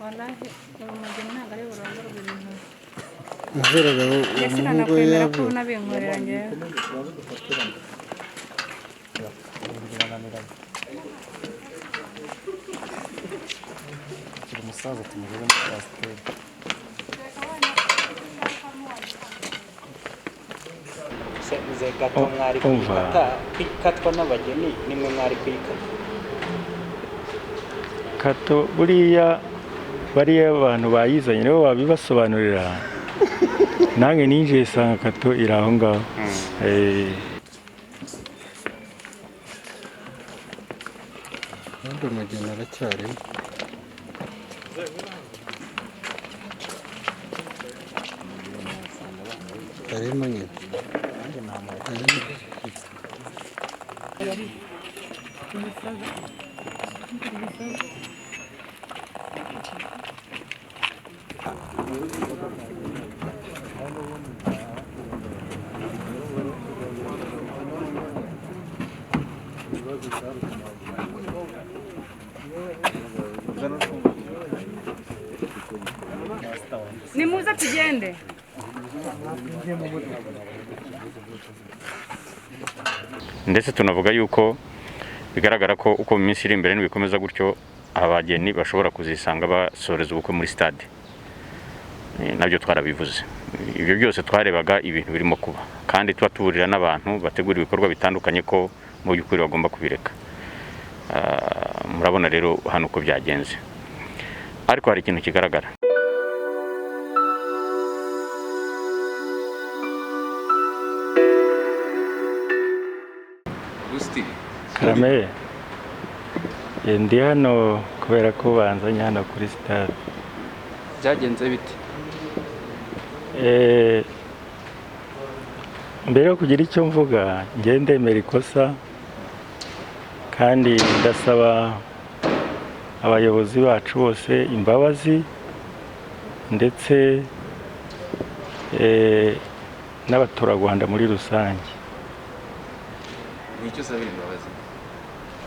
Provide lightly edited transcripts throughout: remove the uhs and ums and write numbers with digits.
Wallahi, uwo mugeni ntabwo ari burongorwe ibintu. Naheraga uwo Njye muhungu we sinanakwemera ko yavuye. Unabinkorera njyewe. Akiri umusaza tumugeze muri pasiteri. Ze gato mwari Umva. kuyikata, kwikatwa n'abageni nimwe mwari kuyikata. Kato buriya bariya abantu bayizanye nibo babibasobanurira. Nange ninjiye sanga kato iri aho ngaho. Ubundi umugeni aracyarimo. Arimo nyine. Arimo. Nimuze tugende. Ndetse tunavuga yuko bigaragara ko uko mu minsi iri imbere nibikomeza gutyo, abageni bashobora kuzisanga basoreza ubukwe muri stade. Nabyo twarabivuze. Ibyo byose twarebaga ibintu birimo kuba, kandi tuba tuburira n'abantu bategura ibikorwa bitandukanye ko mu by'ukuri bagomba kubireka. Murabona rero hano uko byagenze, ariko hari ikintu kigaragara. Karame, ndi hano kubera ko banzanye hano kuri stade. Byagenze bite? Mbere yo kugira icyo mvuga, njye ndemera ikosa kandi ndasaba abayobozi bacu bose imbabazi, ndetse n'abaturarwanda muri rusange. Nicyo usabira imbabazi?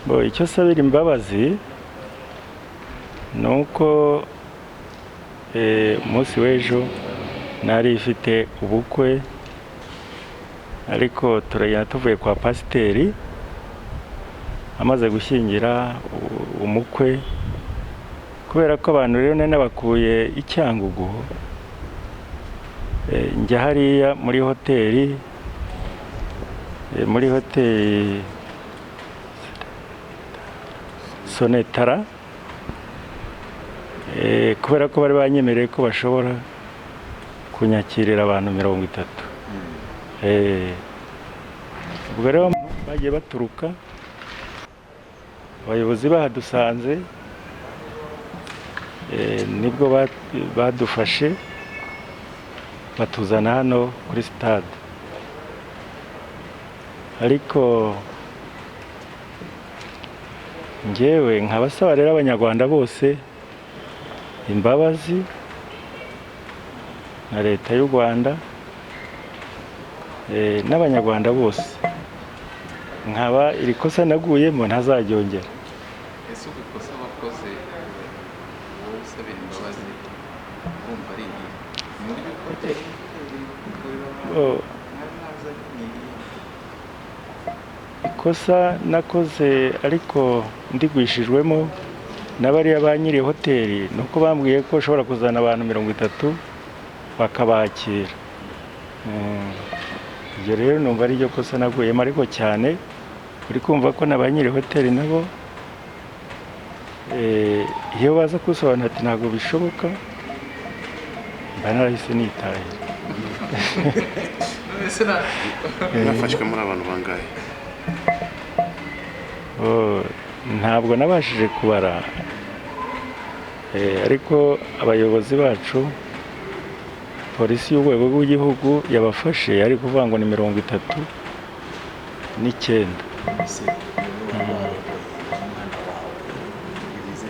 Bo, icyo sabira imbabazi ni uko umunsi w'ejo nari ifite ubukwe, ariko turagenda tuvuye kwa pasiteri amaze gushyingira umukwe. Kubera ko abantu rero nari nabakuye i Cyangugu, njya hariya muri hoteli, muri hoteli Sonetara, kubera ko bari banyemereye ko bashobora kunyakirira abantu 30. Ubwo rero bagiye baturuka, abayobozi bahadusanze, nibwo badufashe batuzana hano kuri stade. Ariko njyewe nkabasaba rero abanyarwanda bose imbabazi na leta y'u Rwanda, n'abanyarwanda bose, nkaba iri kosa naguyemo ntazaryongera. Ese ubwo ikosa wakoze wowe usabira imbabazi urumva ari irihe? Muri hoteli Oh, ikosa nakoze ariko ndigwishijwemo na bariya ba nyiri hoteli, ni uko bambwiye ko ushobora kuzana abantu 30 bakabakira. Ibyo rero numva ari ryo kosa naguyemo, ariko cyane uri kumva ko na ba nyiri hoteli nabo, iyo baza kusobanura ati ntabwo bishoboka, mba narahise nitahira. Ese na Mwafashwe muri abantu bangahe? Oh, ntabwo nabashije kubara, ariko abayobozi bacu, polisi y'urwego rw'igihugu yabafashe ari kuvuga ngo ni 39. Ese umwana wawe bimeze?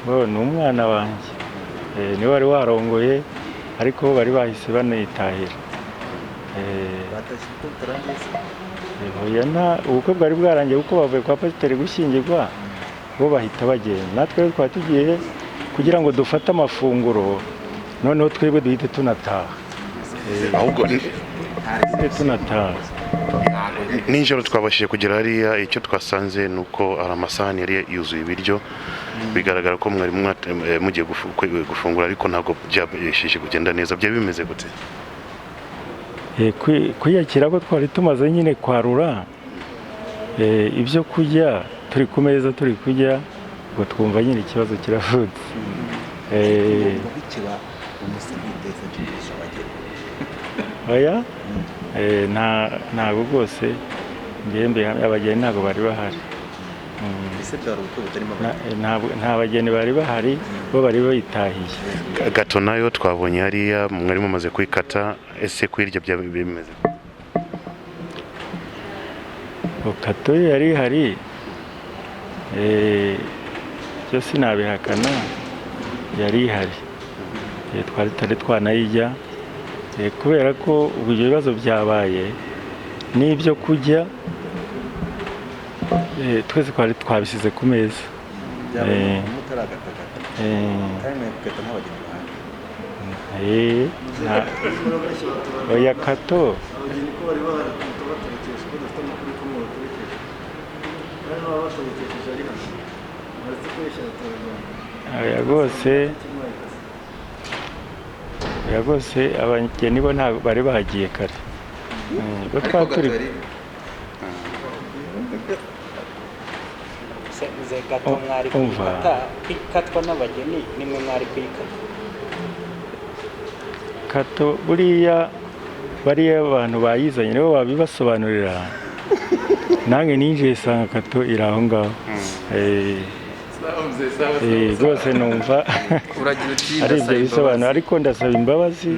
Bo, ni umwana wanjye, niwe wari warongoye, ariko bo bari bahise banitahira. Batashye ko bitarangiye se? Oya, nta ubukwe bwari bwarangiye kuko bavuye kwa pasiteri gushyingirwa, Bo bahita bagenda, natwe rero twari tugiye kugira ngo dufate amafunguro, noneho twebwe duhite tunataha. Ahubwo Duhite tunataha. Nijoro twabashije kugera hariya, icyo twasanze ni uko hari amasahani yari yuzuye ibiryo, bigaragara ko mwari mugiye gufungura, ariko ntabwo byabashije kugenda neza. Byari bimeze gute? Kwiyakira ko twari tumaze nyine kwarura ibyo kurya, turi ku meza turi kurya, ngo twumva nyine ikibazo kiravutse. Bikiba umusigide yasabye abageni? Oya, ntabwo rwose ngewe mbihamya, abageni ntabwo bari bahari. Ese byari ubukwe butarimo abageni? Nta bageni bari bahari, bo bari bayitahiye. Gato nayo twabonye hariya mwari mumaze kuyikata, ese kuyirya byaba bimeze gute? Gato yo yari ihari, byo sinabihakana, yari ihari. Twari tutari twanayijya, kubera ko ubu ibyo bibazo byabaye n'ibyo kurya, twese twari twabisize ku meza. Byabaye mutaragatakata kandi mwe gukata nk'abageni bahari? Oya, kato. Abageni ko bari bahari kuruta baterekesha, ko dufite amakuru ko mubaterekesha, kandi baba baterekesheje ari hano, baretse kubeshya abaturarwanda. Oya rwose, oya rwose, abageni bo ntabwo bari bagiye kare. Bo Ariko twari turi gato yari Se muze gato mwari umva. kuyikata, ikatwa n'abageni nimwe mwari kuyikata? Kato buriya bariya abantu bayizanye nibo babibasobanurira. Nange ninjiye sanga kato iri aho ngaho. Sawa mzee, sawa, sawa, sawa. Rwose numva Uragira uti ari ibyo ndasaba bisobanuro, imbabazi. ariko ndasaba imbabazi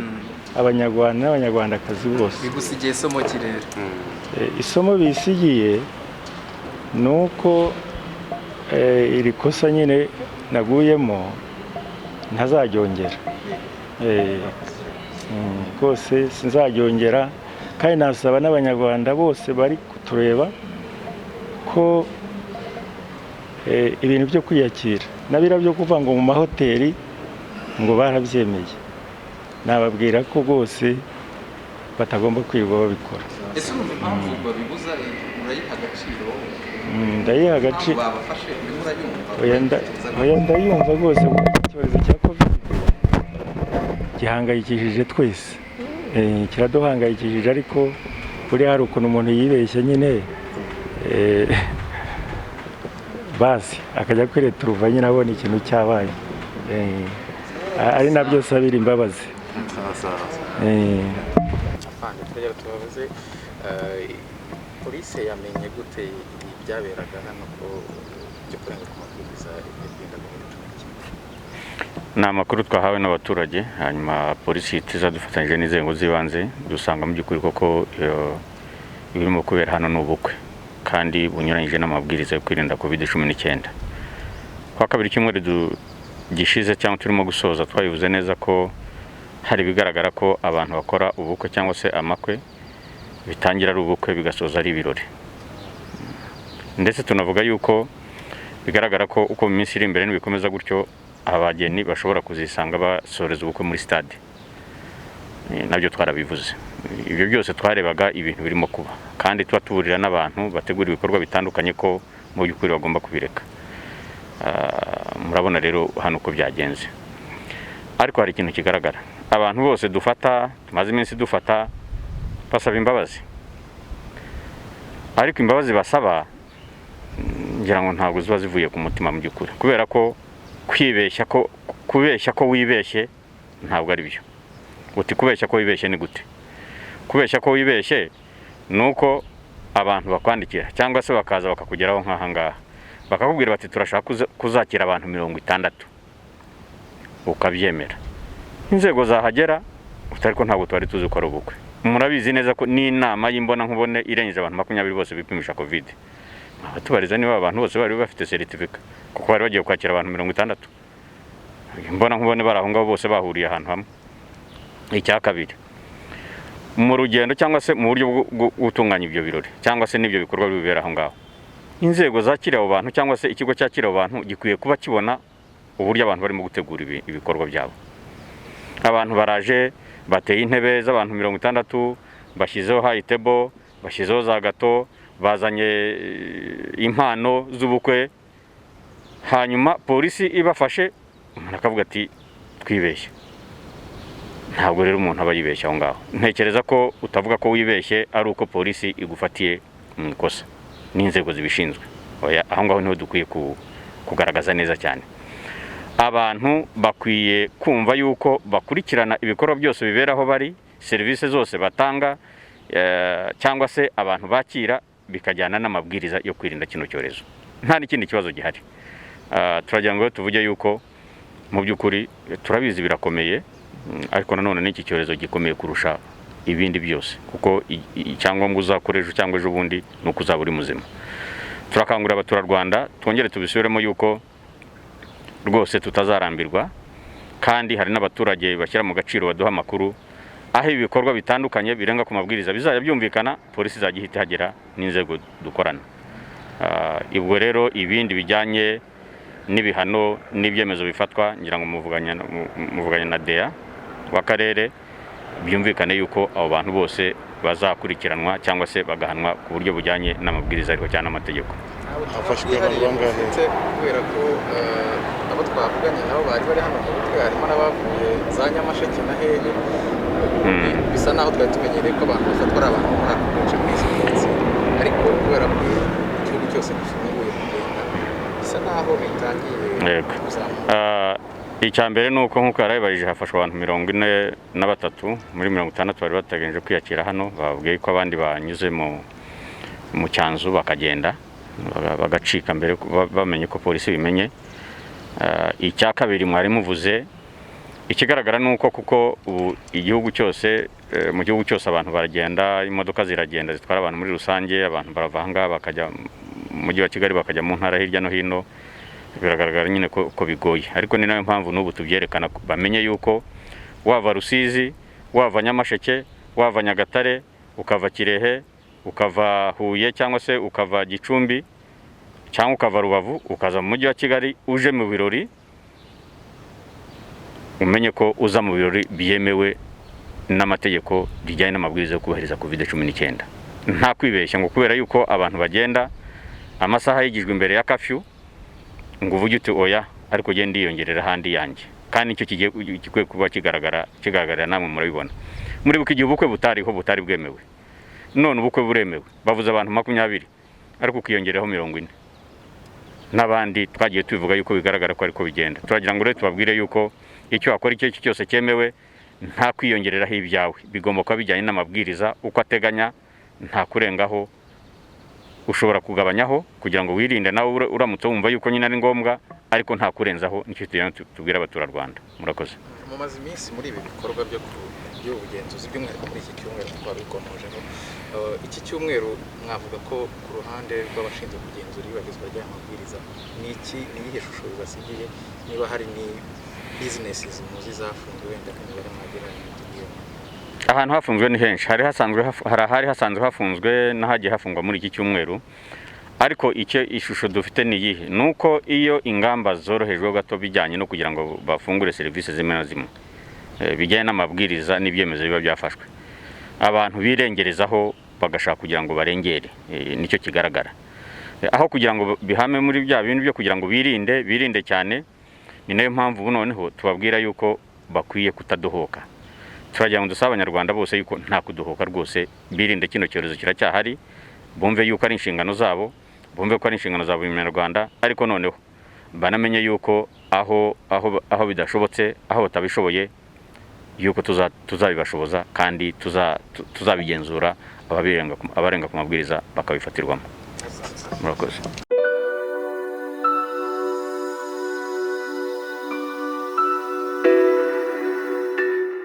Abanyarwanda n'Abanyarwandakazi bose. Bigusigiye isomo ki rero? Isomo bisigiye ni uko iri kosa nyine naguyemo ntazaryongera. Rwose sinzaryongera, kandi nasaba n'Abanyarwanda bose bari kutureba ko ibintu byo kwiyakira na biriya byo kuvuga ngo mu mahoteli ngo barabyemeye, nababwira ko rwose batagomba kwirirwa babikora. Ese urumva impamvu babibuza, urayiha agaciro? Ndayiha agaciro. Impamvu babafashe urimo urayumva? Oya, ndayumva rwose, kuko icyorezo cya Covid gihangayikishije twese. Kiraduhangayikishije, ariko buriya hari ukuntu umuntu yibeshya nyine, basi akajya kwireturuva nyine abona ikintu cyabaye. Ari nabyo sabira imbabazi. Sawa, sawa. Afande, turagera tubabaze, polisi yamenye gute ibi byaberaga hano, ko byo kurenga ku mabwiriza yo kwirinda Covid-19? Ni amakuru twahawe n'abaturage, hanyuma polisi ihita dufatanyije n'inzego z'ibanze, dusanga mu by'ukuri koko ibirimo kubera hano ni ubukwe kandi bunyuranyije n'amabwiriza yo kwirinda Covid-19. Kwa kabiri cyumweru gishize cyangwa turimo gusoza, twabivuze neza ko hari ibigaragara ko abantu bakora ubukwe cyangwa se amakwe, bitangira ari ubukwe bigasoza ari ibirori, ndetse tunavuga yuko bigaragara ko uko mu minsi iri imbere nibikomeza gutyo, abageni bashobora kuzisanga basoreza ubukwe muri stade. Nabyo twarabivuze. Ibyo byose twarebaga ibintu birimo kuba, kandi tuba tuburira n'abantu bategura ibikorwa bitandukanye ko mu by'ukuri bagomba kubireka. Murabona rero hano uko byagenze, ariko hari ikintu kigaragara: abantu bose dufata, tumaze iminsi dufata, basaba imbabazi, ariko imbabazi basaba ngira ngo ntabwo ziba zivuye ku mutima mu by'ukuri, kubera ko kwibeshya ko kubeshya ko wibeshye ntabwo ari byo. Uti kubeshya ko wibeshye ni gute? Kubeshya ko wibeshye ni uko abantu bakwandikira cyangwa se bakaza bakakugeraho nk'aha ngaha, bakakubwira bati turashaka kuzakira abantu 60, ukabyemera. Inzego zahagera utari ko ntabwo twari tuzi ko ari ubukwe. Murabizi neza ko n'inama y'imbonankubone irengeje abantu 20 bose bipimisha Covid. Tubariza niba abantu bose bari bafite seritifika, kuko bari bagiye kwakira abantu 60 imbonankubone, bari aho ngaho bose bahuriye ahantu hamwe. Icya kabiri, mu rugendo cyangwa se mu buryo bwo gutunganya ibyo birori cyangwa se n'ibyo bikorwa bibera aho ngaho, Inzego zakira abo bantu cyangwa se ikigo cyakira abo bantu gikwiye kuba kibona uburyo abantu barimo gutegura ibikorwa byabo. Abantu baraje bateye intebe z'abantu 60, bashyizeho high table, bashyizeho za gato, bazanye impano z'ubukwe, hanyuma polisi ibafashe, umuntu akavuga ati twibeshye. Ntabwo rero umuntu aba yibeshye aho ngaho. Ntekereza ko utavuga ko wibeshye ari uko polisi igufatiye mu ikosa n'inzego zibishinzwe. Oya, aho ngaho niho dukwiye kugaragaza neza cyane. Abantu bakwiye kumva yuko bakurikirana ibikorwa byose bibera aho bari, serivisi zose batanga cyangwa se abantu bakira, bikajyana n'amabwiriza yo kwirinda kino cyorezo. Nta n'ikindi kibazo gihari. Turagira ngo tuvuge yuko mu by'ukuri turabizi birakomeye, ariko nanone n'iki cyorezo gikomeye kurusha ibindi byose, kuko icyangombwa uzakora ejo cyangwa ejo bundi ni uko uzaba uri muzima. Turakangurira abaturarwanda, twongere tubisubiremo yuko rwose tutazarambirwa, kandi hari n'abaturage bashyira mu gaciro baduha amakuru aho ibikorwa bitandukanye birenga ku mabwiriza bizajya byumvikana, polisi izajya ihita ihagera n'inzego dukorana. Ubwo rero ibindi bijyanye n'ibihano n'ibyemezo bifatwa, ngira ngo muvuganye na DEA w'akarere, byumvikane yuko abo bantu bose bazakurikiranwa cyangwa se bagahanwa ku buryo bujyanye n'amabwiriza ariho cyangwa n'amategeko. Hafashwe abantu bangahe? Kubera ko abo twavuganye nabo bari bari hano mu bukwe, harimo n'abavuye za Nyamasheke na hehe, bisa naho twari tumenyereye ko abantu bafatwa ari abantu muri ako gace muri izi minsi, ariko kubera ko igihugu cyose gifunguye kugenda, bisa naho bitangiye kuzamuka. Icya mbere ni uko nk'uko yarabibarije, hafashwe abantu 43 muri 60 bari bateganyije kwiyakira hano. Bababwiye ko abandi banyuze mu cyanzu bakagenda bagacika mbere bamenye ko polisi bimenye. Icya kabiri mwari muvuze, ikigaragara ni uko kuko ubu igihugu cyose, mu gihugu cyose abantu baragenda, imodoka ziragenda zitwara abantu muri rusange, abantu barava aha ngaha bakajya mu mujyi wa Kigali, bakajya mu ntara hirya no hino. Biragaragara nyine ko bigoye, ariko ni nayo mpamvu n'ubu tubyerekana, bamenye yuko wava Rusizi, wava Nyamasheke, wava Nyagatare, ukava Kirehe, ukava Huye cyangwa se ukava Gicumbi cyangwa ukava Rubavu, ukaza mu mujyi wa Kigali uje mu birori, umenye ko uza mu birori byemewe n'amategeko bijyanye n'amabwiriza yo kubahiriza COVID-19. Nta kwibeshya ngo kubera yuko abantu bagenda amasaha yigijwe imbere ya kafyu ngo uvuge uti oya, ariko ugende ndiyongerera ahandi yanjye. Kandi nicyo gikwiye kuba kigaragarira, namwe murabibona. Muribuka igihe ubukwe butariho, butari bwemewe, none ubukwe buremewe, bavuze abantu 20 ariko ukiyongeraho 40 n'abandi. Twagiye tubivuga yuko bigaragara ko ariko bigenda. Turagira ngo rero tubabwire yuko icyo wakora icyo cyose cyemewe, nta kwiyongereraho ibyawe, bigomba kuba bijyanye n'amabwiriza uko ateganya, nta kurengaho. Ushobora kugabanyaho kugira ngo wirinde nawe uramutse wumva yuko nyine ari ngombwa, ariko nta kurenzaho. Nicyo tubwira abaturarwanda. Murakoze. Mumaze iminsi muri ibi bikorwa by'ubugenzuzi, by'umwihariko muri iki cyumweru twabikomojeho. Iki cyumweru mwavuga ko ku ruhande rw'abashinzwe kugenzura iyubahirizwa ry'aya mabwiriza, ni iki, ni iyihe shusho bibasigiye? Niba hari ni bizinesi muzi zafunzwe, wenda imibare mwagereranya tubwire. Ahantu hafunzwe ni henshi, hari ahari hasanzwe hafunzwe n'ahagiye hafungwa muri iki cyumweru. Ariko icyo ishusho dufite ni iyihe? Ni uko iyo ingamba zorohejwe gato bijyanye no kugira ngo bafungure serivisi zimwe na zimwe, bijyanye n'amabwiriza n'ibyemezo biba byafashwe, abantu birengerezaho bagashaka kugira ngo barengere. Nicyo kigaragara. Aho kugira ngo bihame muri bya bintu byo kugira ngo birinde cyane. Ni nayo mpamvu noneho tubabwira yuko bakwiye kutadohoka. Turagira ngo dusabe abanyarwanda bose yuko nta kudohoka rwose, birinde kino cyorezo kiracyahari, bumve yuko ari inshingano zabo, bumve ko ari inshingano za buri munyarwanda, ariko noneho banamenye yuko aho aho aho bidashobotse, aho batabishoboye, yuko tuzabibashoboza kandi tuzabigenzura, abarenga ku mabwiriza bakabifatirwamo. Murakoze.